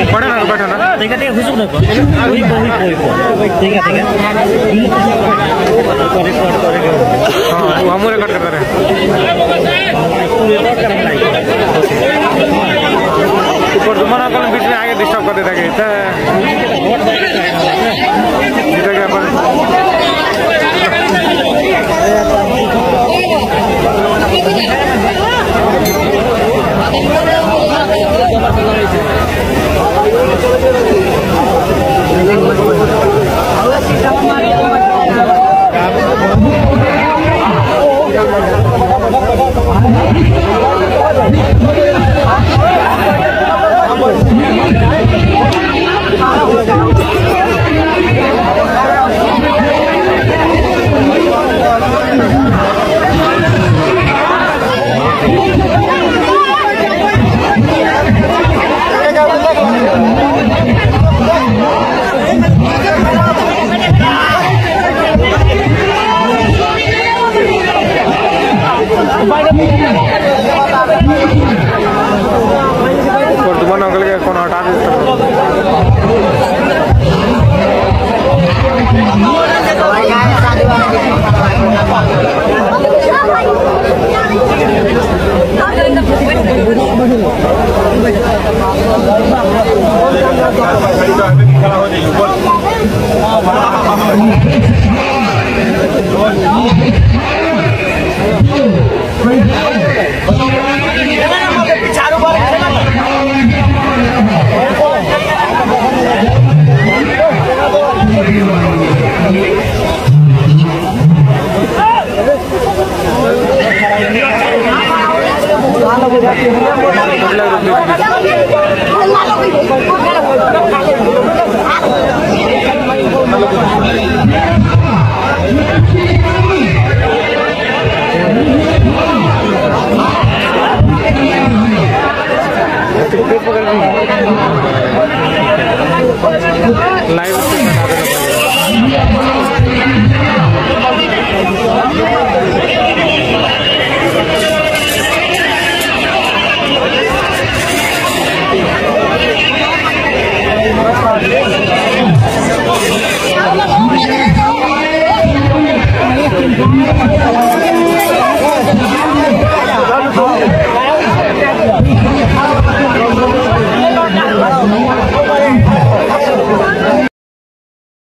बैठो ना बैठो ना ठीक है हुसुक ना ওই ওই ওই ठीक है ठीक है रिकॉर्ड करेंगे। हां वो हम रिकॉर्ड कर रहे हैं। रिकॉर्ड करना है ऊपर तुम्हारा कल बीच में आगे डिस्टर्ब कर देता है इधर क्या पर वर्धमान अंकल के कौन हटा देता लाइव Thank you.